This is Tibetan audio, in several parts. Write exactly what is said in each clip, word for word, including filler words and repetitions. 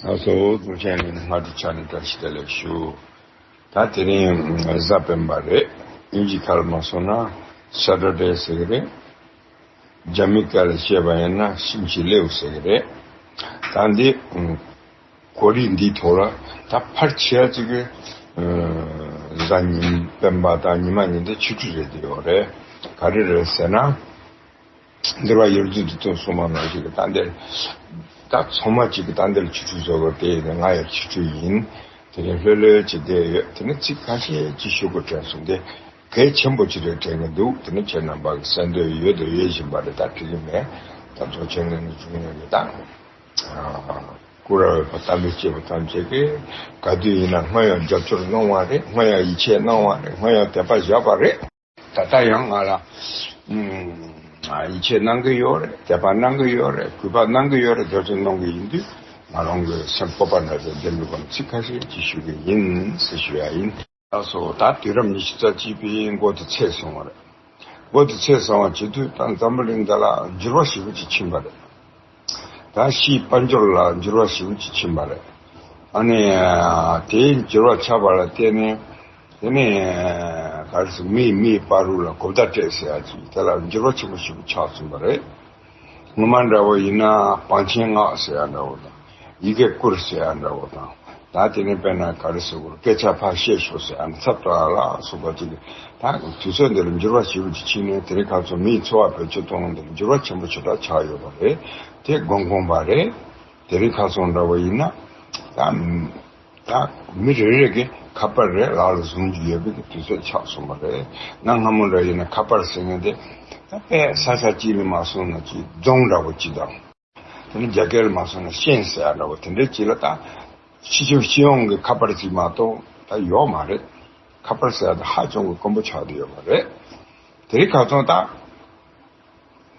ཨ་སོ། ཐུགས་རྗེ་ཆེ། སྔ་དྲོ་ཆ་ནས་བཀྲ་ཤིས་བདེ་ལེགས་ཞུ། ད་དེ་རིང་གཟའ་སྤེན་པ་རེད། དབྱིན་ཇི་ཁ་ལ་མ་སོང་ན་Saturday་ཟེར་གི་རེད། རྒྱ་མི་སྐད་ལ་བཤད་པ་ཡིན་ན་星期六་ཟེར་གི་རེད། ད་འདི་གོ་རིགས་འདིའི་ཐོག་ལ་ད་ཕལ་ཆེ་བ་ཅིག་གི་གཟའ་ཉིན་སྤེན་པ་དང་ཉི་མ་ཉིན་དེ་ཆོ་འཕྲུལ་རེད་འདི་ཡོད་རེད། ག་རེ་རེད་ཟེར་ན། འདིར་བ་ཡོད་རྫུ་འདི་ཚོ་སོང་མ་ནང་ཞིག་གི་ད་འདིར་ད་ཚང་མ་ཅིག་གི་ད་འདིར་ཆོ་འཕྲུལ་བཟོ་བར་དེ་ཡིན་ང་ཡང་ཆོ་འཕྲུལ་ཡིན། དེ་ནས་ལྷོད་ལྷོད་ཅིག་བསྡད་ཡོད། དེ་ནས་ཚིག་ཁ་ཤས་ཅིག་ཞུ་དགོས་དྲན་སོང་སྟེ་གལ་ཆེན་པོ་ཅིག་རེད་དྲན་གི་འདུག་དེ་ནས་ཁྱེད་རྣམ་པ་གི་གསན་འདོད་ཡོད་དང་ཡོད་བཞིན་པ་རེད། ད་འགྲིག་གི་མེད། ད་ཐོག་ཆེན་ནས་ནི་བྱུང་ཡོད་གི་ད། སྐུ་ར་བས་པ་དམ་པའི་སྐྱེས་བུ་ཐམས་ཅད་ཀྱིས་ག་དུས་ཡིན་ན་སྔོན་ཡང་རྒྱབ་སྐྱོར་གནང་བ་རེད། སྔོན་ཡང་ཡིད་ཆེས་གནང་བ་རེད། སྔོན་ཡང་དད་པ་བཞག་པ་རེད། ད་ལྟ་ཡང་ང་ལ་ཨུམ་ཡིད་ཆེས་གནང་གི་ཡོད་རེད། དད་པ་གནང་གི་ཡོད་རེད། གུས་པ་གནང་གི་ཡོད་རེད། རྒྱབ་སྐྱོར་གནང་གི་ཡིན་དུས་ང་རང་གི་སེམས་སྤོབས་པ་འདྲ་ཞིག་ལྡན་པའི་སྒོ་ནས་ཚིག་ཁ་ཤས་ཅིག་ཞུ་གི་ཡིན་ཟེར་ཞུ་ཡ་ཡིན། ལགས་སོ། ད་དུས་རབས་ཉི་ཤུ་རྩ་གཅིག་པའི་འགོ་དེ་ཚུད་སོང་བ་རེད། འགོ་དེ་ཚུད་སོང་བ་བྱེད་དུས་ད་འཛམ་བུ་གླིང་འདི་ལ་འགྱུར་བ་ཞེ་པོ་ཅིག་ཕྱིན་པ་རེད། ད་ཕྱིའི་དཔལ་འབྱོར་ལ་འགྱུར་བ་ཞེ་པོ་ཅིག་ཕྱིན་པ་རེད། ཨ་ནི་དེའི་འགྱུར་བ་ཆགས་པ་ལ་བརྟེན་ནས་དེ་ནས་ག་རེ་ཟེར་མིའི་མིའི་བར་རུ་ལ་གོ་བརྡ་སྤྲད་ཟེར་ཡ་ཅིག་དེ་ལ་འགྱུར་བ་ཆེན་པོ་ཞེ་པོ་ཆགས་སོང་བ་རེད། སྔོན་མ་འདྲ་བོ་ཡིན་ན་པང་ཆེན་སྔགས་ཟེར་ཡ་འདྲ་བོ་དང་། ཡི་གེ་བསྐུར་ཟེར་ཡ་འདྲ་བོ་དང་། ད་དེ་ནས་དཔེར་ན་ག་རེ་ཟེར་དགོས་རེད། སྐད་ཆ་ཕར་བཤད་ཤོག་ཟེར་ཡ་ཚབ་ཏུ་ཨ་ལ་སོགས་པ་ཅིག་གིས་ད་དུས་ཚོད་འདི་ལ་འགྱུར་བ་ཞེ་པོ་ཅིག་ཕྱིན་ནས་དེ་རིང་ཁ་སང་མིའི་འཚོ་བ་བེད་སྤྱོད་གཏོང་ལམ་འདི་ལ་འགྱུར་བ་ཆེན་པོ་ཞེ་དྲག་ཆགས་ཡོད་པ་རེད། དེ་དགོངས་དགོངས་པ་རེད། དེ་རིང་ཁ་སང་འདྲ་བོ་ཡིན་ན་ད་ད་མི་རེ་རེ་གིས་ཁ་པར་རེ་ལག་ལ་བཟུང་རྒྱུ་ཡོད་པའི་དུས་ཚོད་ཆགས་སོང་བ་རེད། གནའ་སྔ་མོ་འདྲ་ཡིན་ན་ཁ་པར་ཟེར་མཁན་དེ་ད་དཔེ་ས་ཆ་གཅིག་ལ་མ་སོང་ན་ཅིག་རྫོང་འདྲ་བོ་ཅིག་དང་། དེ་ནི་རྒྱ་སྐད་ལ་མ་སོང་ན་ཤན་ཟེར་ཡ་འདྲ་བོ་དེ་འདྲའི་ཅིག་ལ་ད་སྤྱི་ཁྱབ་སྤྱི་ཡོངས་ཀྱི་ཁ་པར་ཅིག་མ་གཏོགས་ད་ཡོད་མ་རེད། ཁ་པར་ཟེར་ཡ་ད་ཧ་ཅང་གི་དཀོན་པོ་ཆགས་བསྡད་ཡོད་མ་རེད། དེ་རིང་ཁ་སང་ད་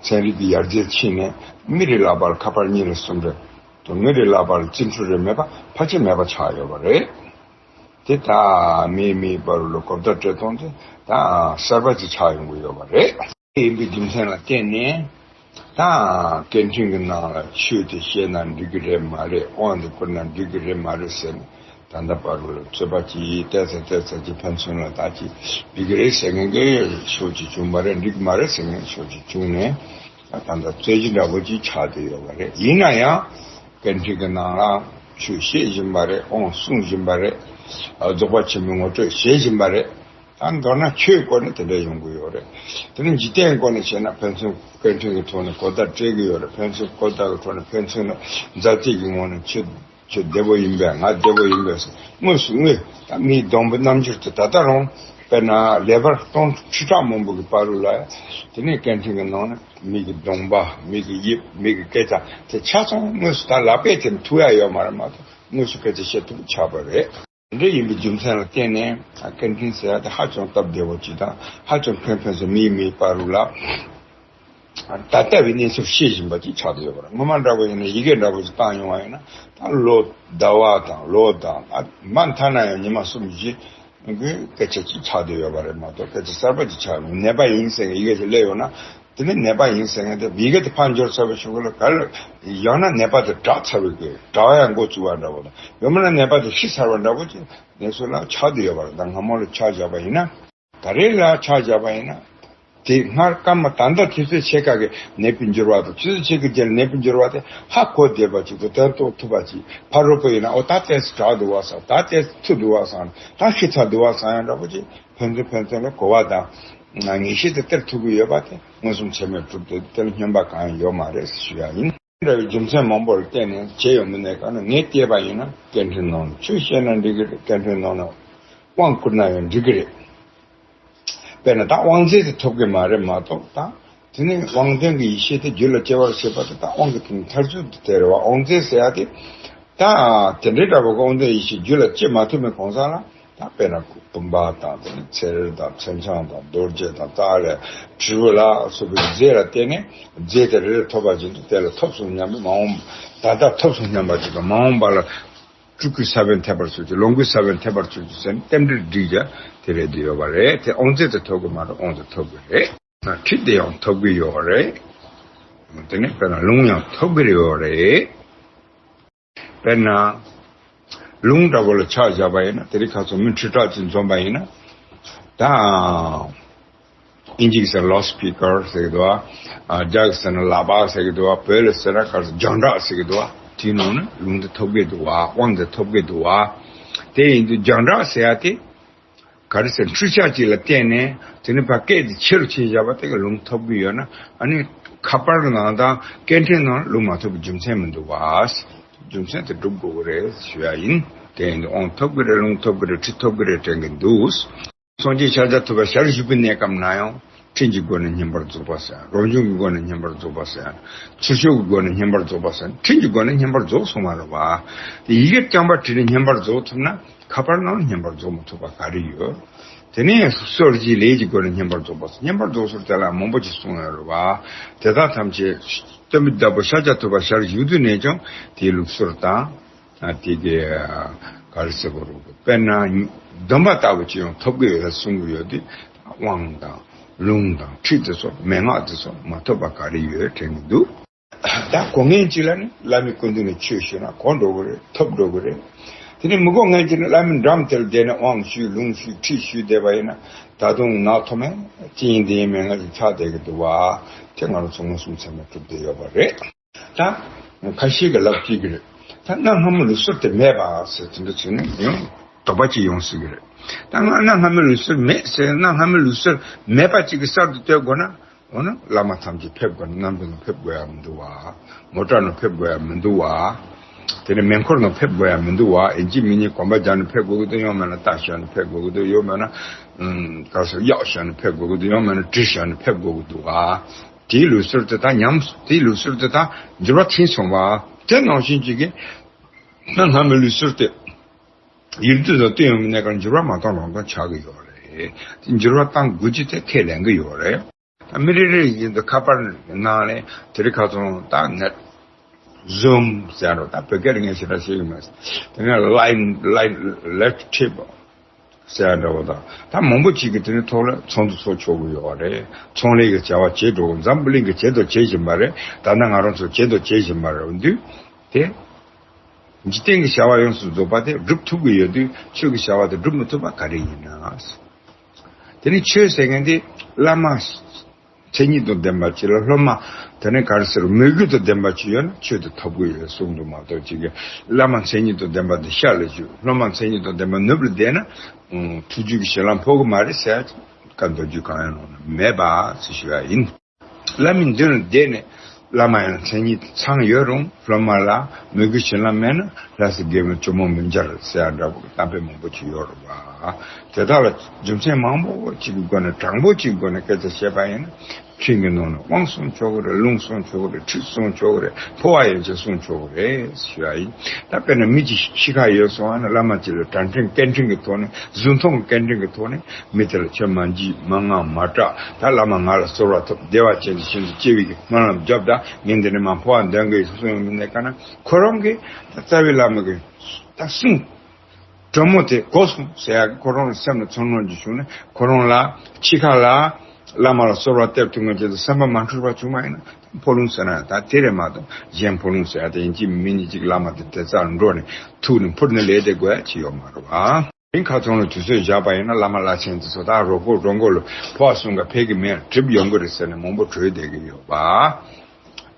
ཚན་རིག་གི་ཡར་རྒྱས་ཕྱིན་ནས་མི་རེ་ལ་བར་ཁ་པར་གཉིས་རེ་གསུམ་རེ་དང་མི་རེ་ལ་བར་རྩིས་འཕྲུལ་རེ་མེད་པ་ཕལ་ཆེར་མེད་པ་ཆགས་ཡོད་པ་རེད། དེ་ད་མིའི་མིའི་བར་ལ་གོ་བརྡ་སྤྲད་སྟངས་དེ་ད་གསར་པ་ཅིག་ཆགས་ཡོང་གི་ཡོད་པ་རེད། ཡིན་པའི་རྒྱུ་མཚན་ལ་བརྟེན་ནས་ད་སྐད་འཕྲིན་གྱི་ནང་ལ་ཆོས་དེ་བཤད་ན་འགྲིག་གི་རེད་མ་རེད། དབང་དེ་བསྐུར་ན་འགྲིག་གི་རེད་མ་རེད་ཟེར་ནས་ད་ལྟ་བར་ལ་རྩོད་པ་ཅིག་བལྟས་ཚེ་བལྟས་ཚེ་ཅིག་ཕན་ཚུན་ལ་ད་ཅིག་འགྲིག་གི་རེད་ཟེར་མཁན་གྱི་ཕྱོགས་ཅིག་བྱུང་བ་རེད། འགྲིག་གི་མ་རེད་ཟེར་མཁན་ཕྱོགས་ཅིག་བྱུང་ནས་ད་ད་ལྟ་རྩོད་གཞི་འདྲ་བོ་ཅིག་ཆགས་བསྡད་ཡོད་པ་རེད། ཡིན་ན་ཡང་སྐད་འཕྲིན་གྱི་ནང་ལ་ཆོས་བཤད་བཞིན་པ་རེད། དབང་གསུང་བཞིན་པ་རེད། རྫོགས་པ་ཆེན་པོའི་ངོ་སྤྲོད་བྱེད་བཞིན་པ་རེད། ད་མདོར་ན་ཆོས་སྐོར་ནས་དེ་འདྲ་ཡོང་གི་ཡོད་རེད། དེ་ནི་འཇིག་རྟེན་སྐོར་ནས་བྱས་ན་ཕན་ཚུན་སྐད་འཕྲིན་གྱི་ཐོག་ནས་གོ་བརྡ་སྤྲད་ཀྱི་ཡོད་རེད། ཕན་ཚུན་གོ་བརྡ་གི་ཐོག་ནས་ཕན་ཚུན་ལ་མཛའ་བརྩེ་གི་ངང་ནས་ཆོས་ཆོས་བདེ་པོ་ཡིན་པས་ང་བདེ་པོ་ཡིན་པས་དངོས་སུ་དངོས་ད་མིའི་སྡོང་པོ་རྣམ་འགྱུར་དུ་ད་ལྟ་རུང་དཔེར་ན་ལེ་བར་སྟོང་ཁྲི་ཕྲག་མང་པོ་གི་བར་རུ་ལ་དེ་ནས་སྐད་འཕྲིན་གྱི་ནང་ནས་མིག་གི་གདོང་པ་མིག་གི་དབྱིབས་མིག་གི་སྐད་ཆ་དེ་ཆ་ཚང་དངོས་སུ་ད་ལག་པས་དེ་ཐུག་ཡ་ཡོད་མ་རེད་མ་གཏོགས་དངོས་སུ་སྐད་ཆ་བཤད་ཐུབ་པ་ཆགས་པ་རེད། དེ་འདྲ་ཡིན་པའི་རྒྱུ་མཚན་ལ་བརྟེན་ནས་སྐད་འཕྲིན་ཟེར་ཡ་དེ་ཧ་ཅང་སྟབས་བདེ་བོ་ཅིག་དང་ཧ་ཅང་ཕན་ཕན་ཚུན་མིའི་མིའི་བར་རུ་ལ་ད་ལྟ་བའི་གནས་ཚུལ་ཤེས་བཞིན་པ་ཅིག་ཆགས་བསྡད་ཡོད་པ་རེད། སྔོན་མ་འདྲ་བོ་ཡིན་ན་ཡི་གེ་འདྲ་བོ་ཅིག་བཏང་ཡོང་བ་ཡིན་ན་ད་ལོ་ཟླ་བ་དང་ལོ་དང་ཨ་མ་མཐའ་ན་ཡང་ཉི་མ་གསུམ་བཞི་གི་སྐད་ཆ་ཅིག་ཆགས་བསྡད་ཡོད་པ་རེད་མ་གཏོགས་སྐད་ཆ་གསར་པ་ཅིག་ཆགས་མེད། ནད་པ་ཡིན་ཟེར་མཁན་ཡི་གེ་ཅིག་སླེབས་ཡོང་ན། དེ་ནི་ནད་པ་ཡིན་ཟེར་མཁན་དེ་ཡི་གེ་དེ་ཕར་འབྱོར་ཚར་བའི་གཞུག་ལ་ག་ལ་ཡང་ན་ནད་པ་དེ་དྲག་ཚར་བའི་དགོས་དྲག་ཡང་འགོ་བཙུགས་པ་འདྲ་བོ་དང་ཡང་མིན་ན་ནད་པ་དེ་ཤི་ཚར་བ་འདྲ་བོ་ཅིག་གནས་ཚུལ་ལ་ཆགས་བསྡད་ཡོད་པ་རེད། ད་སྔ་མོ་ལ་ཆ་བཞག་པ་ཡིན་ན་ད་རེས་ལ་ཆ་བཞག་པ་ཡིན་ན་དེ་སྔར་སྐར་མ་ད་ལྟ་དུས་ཚོད་ཕྱེད་ཀ་གི་ནད་པའི་འགྱུར་བ་དང་དུས་ཚོད་ཕྱེད་ཀའི་རྗེས་ལ་ནད་པའི་འགྱུར་བ་དེ་ཧ་གོ་བདེ་བ་ཅིག་དང་དོན་རྟོགས་ཐུབ་པ་ཅིག་ཕ་རོལ་པོ་ཡིན་ན་ཨོ་ད་ཏོག་ཙམ་དྲག་འདུག་བ་བསམ། ད་ཏོག་ཙམ་ཐུག་འདུག་བ་བསམ། ད་ཤི་ཚར་འདུག་བ་བསམ་ཡང་འདྲ་བོ་ཅིག་ཕན་ཚུན་ཕན་ཚུན་ལ་གོ་བ་དང་ངེས་ཤེས་དེ་སྟེར་ཐུབ་ཀྱི་ཡོད་པ་དེ་མངོན་སུམ་ཚད་མས་གྲུབ་སྟེ་དེ་ལ་སྨྱོན་པ་གང་ཡང་ཡོད་མ་རེད་ཞུ་ཡ་ཡིན། འདྲ་བའི་རྒྱུ་མཚན་མང་པོ་ལ་བརྟེན་ནས་བྱས་ཡོང་མིན་ནའི་གང་ན་ངས་བལྟས་པ་ཡིན་ན་སྐད་འཕྲིན་ནང་ནས་ཆོས་བཤད་ན་འགྲིག་གི་རེད། སྐད་འཕྲིན་ནང་ནས་དབང་བསྐུར་ན་ཡང་འགྲིག་གི་རེད། དཔེར་ན་ད་དབང་རྫས་དེ་ཐོབ་གི་མ་རེད་མ་གཏོགས་ད་དེ་ནས་དབང་དོན་གྱི་ཡེ་ཤེས་དེ་རྒྱུད་ལ་སྐྱེ་བར་བྱེད་པ་དེ་ད་དབང་གི་དོན་མཐར་ཐུག་དེ་རེད་བ། དབང་རྫས་ཟེར་ཡ་དེ་ད་དེ་འདྲའི་འདྲ་བ་གི་དབང་དོན་ཡེ་ཤེས་རྒྱུད་ལ་སྐྱེ་མ་ཐུབ་པའི་གང་ཟག་ལ་ད་དཔེར་ན་བུམ་པ་དང་དེ་ནས་ཚེ་རིལ་དང་མཚོན་ཆང་དང་རྡོ་རྗེ་དང་ཙཱ་ལ་དྲིལ་བུ་ལ་སོགས་པའི་རྫས་ལ་བརྟེན་ནས་རྫས་དེ་རེ་རེ་ཐོབ་པ་བཞིན་དུ་དེ་ལ་ཐོབ་སོང་སྙམ་པའི་མ་འོངས་ད་ལྟ་ཐོབ་སོང་སྙམ་པ་ཅིག་དང་མ་འོངས་པ་ལ་སྤྲུལ་སྐུའི་ས་བོན་ཐེབས་པར་གྱུར་ཅིག་ལོངས་སྐུའི་ས་བོན་ཐེབས་པར་གྱུར་ཅིག་ཟེར་ནས་རྟེན་འབྲེལ་སྒྲིག་རྒྱུ་དེ་རེད་འདི་ཡོད་པ་རེད། དེ་དབང་རྫས་དེ་ཐོབ་གི་མ་རེད། དབང་དེ་ཐོབ་གི་རེད། ཁྲིད་དེ་ཡང་ཐོབ་གི་ཡོད་རེད། དེ་ནས་དཔེར་ན་ལུང་ཡང་ཐོབ་གི་ཡོད་རེད། དཔེར་ན། རླུང་འདྲ་པོ་ལ་ཆ་བཞག་པ་ཡིན་ན། དེ་རིང་ཁ་སང་མི་ཁྲི་ཕྲག་ཅིག་འཛོམས་པ་ཡིན་ན། ད་ཨིན་ཇིའི་ཟེར་ལའུཌ་སི་པི་ཀར་ཟེར་གི་འདུག་བ། རྒྱ་གི་ཟེར་ན་ལག་པ་ཟེར་གི་འདུག་བ། བོད་ལ་ཟེར་ན་ག་རེ་ཟེར། རྒྱང་གྲགས་ཟེར་གི་འདུག་བ། དེའི་ནང་ན་རླུང་དེ་ཐོབ་གི་འདུག་བ། དབང་དེ་ཐོབ་གི་འདུག་བ། དེ་ཡིན་དུས་རྒྱང་གྲགས་ཟེར་ཡ་དེ། ག་རེ་ཟེར། འཕྲུལ་ཆ་གཅིག་ལ་བརྟེན་ནས་དེ་ནི་ཕར་སྐད་དེ་ཆེ་རུ་ཕྱིན་བཞག་པ་དེ་ག་རླུང་ཐོབ་གི་ཡོད་ན། ཨ་ནི་ཁ་པར་ནང་དང་སྐད་འཕྲིན་ནང་རླུང་མ་ཐོབ་པའི་རྒྱུ་མཚན་མི་འདུག་བ། རྒྱུ་མཚན་དེ་སྒྲུབ་དགོས་ཀྱི་རེད་ཞུ་ཡ་ཡིན། དེ་ཡིན་དུས་དབང་ཐོབ་ཀྱི་རེད། རླུང་ཐོབ་ཀྱི་རེད། ཁྲི་ཐོབ་ཀྱི་རེད་དྲན་གྱི་འདུག་སངས་རྒྱས་ཤཱཀྱ་ཐུབ་པ་ཞལ་བཞུགས་པའི་གནས་སྐབས་ན་ཡང་། ཁྲིམས་ཀྱི་སྒོ་ནས་བསྙེན་པར་རྫོགས་པ་ཟེར། རང་བྱུང་གི་སྒོ་ནས་བསྙེན་པར་རྫོགས་པ་ཟེར། ཚུལ་འཆོས་ཀྱི་སྒོ་ནས་བསྙེན་པར་རྫོགས་པ་ཟེར། ཁྲིམས་ཀྱི་སྒོ་ནས་བསྙེན་པར་རྫོགས་སོང་བ་རེད་བ། དེ་ཡི་གེར་རྐྱང་པ་བྲིས་ནས་བསྙེན་པར་རྫོགས་ཐུབ་ན། ཁ་པར་ནང་བསྙེན་པར་རྫོགས་མི་ཐུབ་པ་ག་རེ་ཡོད། དེ་ནས་སོ་སོར་གྱི་ལས་ཀྱི་སྒོ་ནས་བསྙེན་པར་རྫོགས་པ་ཟེར། བསྙེན་པར་རྫོགས་སོར་དེ་ལ་མང་པོ་ཅིག་གསུངས་ཡོད་རེད་བ། དེ་དག་ཐམས་ཅད་སྟོན་པའི་བདག་པོ་ཤཱཀྱ་ཐུབ་པ་ཞལ་བཞུགས་དུས་ནས་ཀྱང་དེའི་ལུགས་སྲོལ་དང་། ཨ་དེ་གའི་ག་རེ་ཟེར་དགོས་རེད། དཔེར་ན་སྡོམ་པ་ལྟ་བུ་ཅིག་ཡང་ཐོབ་ཀྱི་ཡོད་གསུང་གི་ཡོད་དུས། དབང་དང་རླུང་དང་ཁྲིད་དེ་ཚོ། མན་ངག་དེ་ཚོ་མ་ཐོབ་པ་ག་རེ་ཡོད་དྲན་གྱི་འདུག་ད་གོ་མཁན་གཅིག་ལ་ནི་བླ་མའི་སྐུ་མདུན་ནས་ཆོས་ཞུས་ན་གོ་འགྲོ་གི་རེད། ཐོབ་འགྲོ་གི་རེད། དེ་ནས་མི་གོ་མཁན་གཅིག་ནི་བླ་མའི་འགྲམ་དེར་བསྡད་ནས་དབང་ཞུས། རླུང་ཞུས། ཁྲིད་ཞུས་བསྡད་པ་ཡིན་ན། ད་དུང་ནག་ཐོག་མེད་ཅི་ཡིན་འདི་ཡིན་མེད་ང་ཚོ་ཆགས་བསྡད་ཀྱི་འདུག་བ། དེ་ང་རང་ཚོ་མངོན་སུམ་ཚད་མས་གྲུབ་བསྡད་ཡོད་པ་རེད། ད་ཁ་ཤས་ཀྱིས་ལབ་ཀྱི་རེད། ད་གནའ་སྔ་མོ་ལུགས་སྲོལ་དེ་མེད་པ་ཟེར་དེ་འདྲ་བྱས་ནས་ཡང་དོགས་པ་ཅིག་ཡོང་སྲིད་ཀྱི་རེད། ད་ང་གནའ་སྔ་མོའི་ལུགས་སྲོལ་མེད་ཟེར། གནའ་སྔ་མོའི་ལུགས་སྲོལ་མེད་པ་ཅིག་གི་གསར་དུ་གཏོད་དགོས་ན། འོ་ན་བླ་མ་ཐམས་ཅད་ཕེབས་དགོས་ན་གནམ་གྲུ་ནང་ཕེབས་དགོས་ཡ་མི་འདུག་བ། མོ་ཊ་ནང་ཕེབས་དགོས་ཡ་མི་འདུག་བ། དེ་ནས་མེ་འཁོར་ནང་ཕེབས་དགོས་ཡ་མི་འདུག་བ། ཡིན་གཅིག་མིན་གཉིས་གོམ་པ་རྒྱག་ནས་ཕེབས་དགོས་ཀྱི་འདུག་ཡང་མིན་ན་རྟ་ཞོན་ནས་ཕེབས་དགོས་ཀྱི་འདུག་ཡང་མིན་ན་ཨུམ་ག་རེ་ཟེར། གཡག་ཞོན་ནས་ཕེབས་དགོས་ཀྱི་འདུག་ཡང་མིན་ན་གྲི་ཞོན་ནས་ཕེབས་དགོས་ཀྱི་འདུག་བ། དེའི་ལུགས་སྲོལ་དེ་དག་ཉམས། དེའི་ལུགས་སྲོལ་དེ་དག་འགྱུར་བ་ཕྱིན་སོང་བ། དེ་ནང་བཞིན་གཅིག་གིས་གནའ་སྔ་མོའི་ལུགས་སྲོལ་དེ་ཡུལ་དུས་དང་བསྟུན་ཡོང་གནས་ཀར་འགྱུར་བ་མ་གཏོང་རང་གཏོང་ཆགས་ཀྱི་ཡོད་རེད། དེ་འགྱུར་བ་གཏང་དགོས་ཀྱི་དེ་ཁས་ལེན་གྱི་ཡོད་རེད། ད་མི་རེ་རེ་ཡིན་དུས་ཁ་པར་ནང་ནས་དེ་རིང་ཁ་སང་ད་ནེཊ། ཛུམ་ཟེར་རོ། ད་བོད་སྐད་ལ་ངས་ཞེ་དྲག་ཤེས་ཀྱི་མེད། དེ་ནས་ལའིན་ལའིན་ལེབ་ཊོབ་ཟེར་འདྲ་བོ་དང་། ད་མང་པོ་ཅིག་གིས་དེ་ནས་ཐོག་ལ་ཚོགས་འདུ་ཚོགས་ཆོག་གི་ཡོད་རེད། ཚོང་ལས་ཀྱི་བྱ་བ་བྱེད་འགྲོ། འཛམ་བུ་གླིང་གི་བྱེད་དང་བྱེད་བཞིན་པ་རེད། ད་ལྟ་ང་རང་ཚོ་བྱེད་དང་བྱེད་བཞིན་པ་རེད། འོན་ཏེ་དེ་འཇིག་རྟེན་གྱི་བྱ་བ་ཡོངས་སུ་རྫོགས་པ་དེ་སྒྲུབ་ཐུབ་ཀྱི་ཡོད་དུས་ཆོས་ཀྱི་བྱ་བ་དེ་སྒྲུབ་མི་ཐུབ་པ་ག་རེ་ཡིན་ན། དེ་ནི་ཆོས་ཟེར་མཁན་དེ་བླ་མ་མཚན་ཉིད་དང་ལྡན་པ་ཅིག་ལ་སློབ་མ། དེ་ནི་ག་རེ་ཟེར། མོས་གུས་དང་ལྡན་པ་ཅིག་ཡོད་ན་ཆོས་དེ་ཐོབ་ཀྱི་ཡོད་གསུངས་འདུག་མ་གཏོགས་ཅིག་གིས་བླ་མ་མཚན་ཉིད་དང་ལྡན་པ་དེ་ཤ་ལ་བཅུག་སློབ་མ་མཚན་ཉིད་དང་ལྡན་པ་ནུབ་ལ་བསྡད་ན། ཨུམ་ཐུགས་རྒྱུད་ཀྱི་བྱིན་རླབས་ཕོག་གི་མ་རེད་ཟེར་ཡ་བཀའ་མདོ་རྒྱུད་གང་ཡང་ནང་ན་མེད་པ་ཟེར་ཞུ་ཡ་ཡིན། བླ་མའི་མདུན་ལ་བསྡད་ནས་བླ་མ་ཡང་མཚན་ཉིད་ཚང་ཡོད་རུང་སློབ་མ་ལ་མོས་གུས་བྱིན་རླབས་མེད་ན་ལྷ་སྲས་དགེ་འདུན་ཇོ་མོ་མི་མཇལ་ཟེར་ཡ་འདྲ་པོ་གཏམ་དཔེ་མང་པོ་ཅིག་ཡོད་རེད་བ། དེ་དག་ལ་རྒྱུ་མཚན་མང་པོ་ཅིག་གི་སྒོ་ནས་དྲང་པོ་ཅིག་གི་སྒོ་ནས་སྐད་ཆ་བཤད་པ་ཡིན་ན། ཁྲིམས་ཀྱི་ནང་ནས་དབང་སྲུང་ཆོག་གི་རེད། རླུང་སྲུང་ཆོག་གི་རེད། ཁྲིད་སྲུང་ཆོག་གི་རེད། འཕོ་བ་ཡན་ཆད་སྲུང་ཆོག་གི་རེད་ཞུ་ཡ་ཡིན། ད་དཔེར་ན་མི་གཅིག་འཆི་ཁ་ཡོད་སོང་ན་བླ་མ་གཅིག་ལ་དྲང་ཁྲིམས་སྐད་འཕྲིན་གྱི་ཐོག་ནས་གཟུགས་མཐོང་གི་སྐད་འཕྲིན་གྱི་ཐོག་ནས་མི་དེ་ལ་ཆོས་མ་འཇིགས་མ་ངག་མ་གྲགས། ད་བླ་མ་ང་ལ་གསོལ་བ་ཐོབ། བདེ་བ་ཅན་དུ་ཤིན་ཏུ་སྐྱེ་བའི་སྨོན་ལམ་རྒྱོབ། ད་ངས་འདི་ནས་མར་འཕོ་བ་འདོན་གི་ཡིན་གསུངས་ཡོང་མི་ནས་ག་ན་ཁོ་རང་གིས་ད་རྩ་བའི་བླ་མ་གི་ད་གསུང་དྲང་མོ་དེ་གོ་སོང་ཟེར་ཡག་གི་ཁོ་རང་གི་སེམས་ལ་ཚོར་སྣང་ཅིག་བྱུང་ནས་ཁོ་རང་ལ་འཆི་ཁ་ལ་བླ་མ་ལ་གསོལ་བ་འདེབས་ཐུབ་མཁན་ཅིག་ཏུ་སེམས་པ་མ་འཁྲུལ་བ་བྱུང་བ་ཡིན་ན་འཕོ་ལུང་ཟེར་ན་ད་དེ་རེད་མ་གཏོགས་གཞན་འཕོ་ལུང་ཟེར་ཡ་དེ་ཡིན་གཅིག་མིན་གཅིག་བླ་མ་དེ་དེ་རྩར་འགྲོ་ནས་ཐུག་ནས་འཕུར་ནས་ལས་དེ་དགོས་ཡ་ཅིག་ཡོད་མ་རེད་བ། དེང་ཁ་ཚང་ལ་དུས་ཚོད་བཞག་པ་ཡིན་ན་བླ་མ་བླ་ཆེན་དེ་ཚོ་ད་རོགས་སྐོར་རོགས་མགོ་ལ་འཕོ་བ་གསུང་ག་ཕེབས་ཀྱི་མེད། གྲིབ་ཡོང་གི་རེད་ཟེར་ནས་མང་པོ་བྲོས་བསྡད་ཀྱི་ཡོད་པ།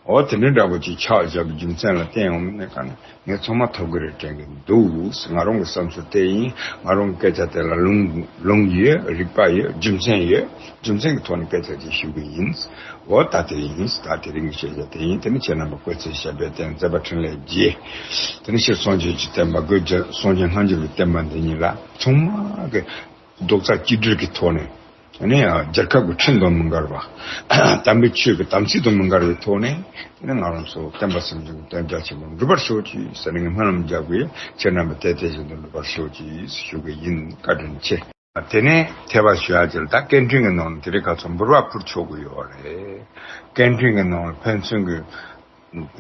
འོ་དེ་འདྲའི་འདྲ་པོ་ཅིག་ཆགས་བཞག་པའི་རྒྱུ་མཚན་ལ་བརྟེན་ཡོང་མིན་ནས་ག་ནས་ངས་ཚང་མ་ཐོབ་ཀྱི་རེད་དྲན་གྱི་འདུག་ང་རང་གི་བསམ་ཚུལ་དེ་ཡིན། ང་རང་གི་སྐད་ཆ་དེ་ལ་ལུང་ལུང་ཡོད། རིགས་པ་ཡོད། རྒྱུ་མཚན་ཡོད། རྒྱུ་མཚན་གྱི་ཐོག་ནས་སྐད་ཆ་ཅིག་ཞུ་གི་ཡིན། འོ་ད་དེ་ཡིན། ད་དེ་རིང་གི་བཤད་བྱ་དེ་ཡིན། དེ་ནི་ཁྱེད་རྣམ་པ་སྐུ་ཚེ་ཞབས་པད་བརྟན། མཛད་པ་འཕྲིན་ལས་རྒྱས། དེ་ནི་སྤྱིར་སངས་རྒྱས་ཀྱི་བསྟན་པ་དགོས། སངས་རྒྱས་སྔ་འགྱུར་གྱི་བསྟན་པ་འདི་ཉིད་ལ་ཚང་མ་གི་རྡོག་རྩ་གཅིག་སྒྲིལ་གྱི་ཐོག་ནས། དེ་ནས་རྒྱལ་ཁབ་ཀྱི་ཁྲིམས་དང་མི་འགལ་བ། དམ་པའི་ཆོས་ཀྱི་དམ་ཚིག་དང་མི་འགལ་བའི་ཐོག་ནས། དེ་ནས་ང་རང་ཚོ་བསྟན་པ་སྲིད་འཛིན་གྱི་དོན་རྒྱ་ཆེན་པོ་འགྲུབ་པར་ཤོག་ཅིག་ཟེར་ནས་ངས་སྨོན་ལམ་རྒྱག་གི་ཡོད། ཁྱེད་རྣམ་པ་དེ་དེ་བཞིན་དུ་འགྲུབ་པར་ཤོག་ཅིག་ཞུ་གི་ཡིན། བཀའ་དྲིན་ཆེ། དེ་ནས་ཐེ་བ་ཞུ་ཡ་ཅིག་ལ་ད་སྐད་འཕྲིན་གྱི་ནང་ནས་དེ་རིང་ཁ་སང་འབུར་བ་འཕུར་ཆོག་གི་ཡོད་རེད། སྐད་འཕྲིན་གྱི་ནང་ལ་ཕན་ཚུན་གྱི་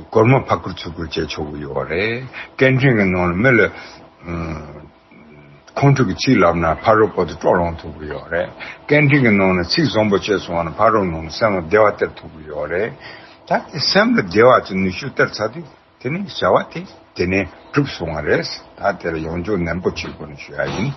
སྒོར་མོ་ཕར་བསྐུར་ཚུར་བསྐུར་བྱེད་ཆོག་གི་ཡོད་རེད། སྐད་འཕྲིན་གྱི་ནང་ལ་མི་ལ་ཨ་ཁོང་ཁྲོ་གི་ཚིག་ལབ་ན་ཕ་རོལ་པོ་དེ་སྤྲོ་ལངས་ཐུབ་ཀྱི་ཡོད་རེད། སྐད་འཕྲིན་གྱི་ནང་ནས་ཚིག་བཟང་པོ་བཤད་སོང་བ་ན་ཕ་རོལ་ནང་ནས་སེམས་ལ་བདེ་བ་སྟེར་ཐུབ་ཀྱི་ཡོད་རེད། ད་དེ་སེམས་ལ་བདེ་བ་ཅིག་ནུས་ཤུགས་སྟེར་ཚར་དུས། དེ་ནས་བྱ་བ་དེ་དེ་ནས་གྲུབ་སོང་བ་རེད། ད་དེར་ཡོང་རྒྱུ་ནན་པོ་བྱེད་དགོས་ནས་ཞུ་ཡ་ཡིན།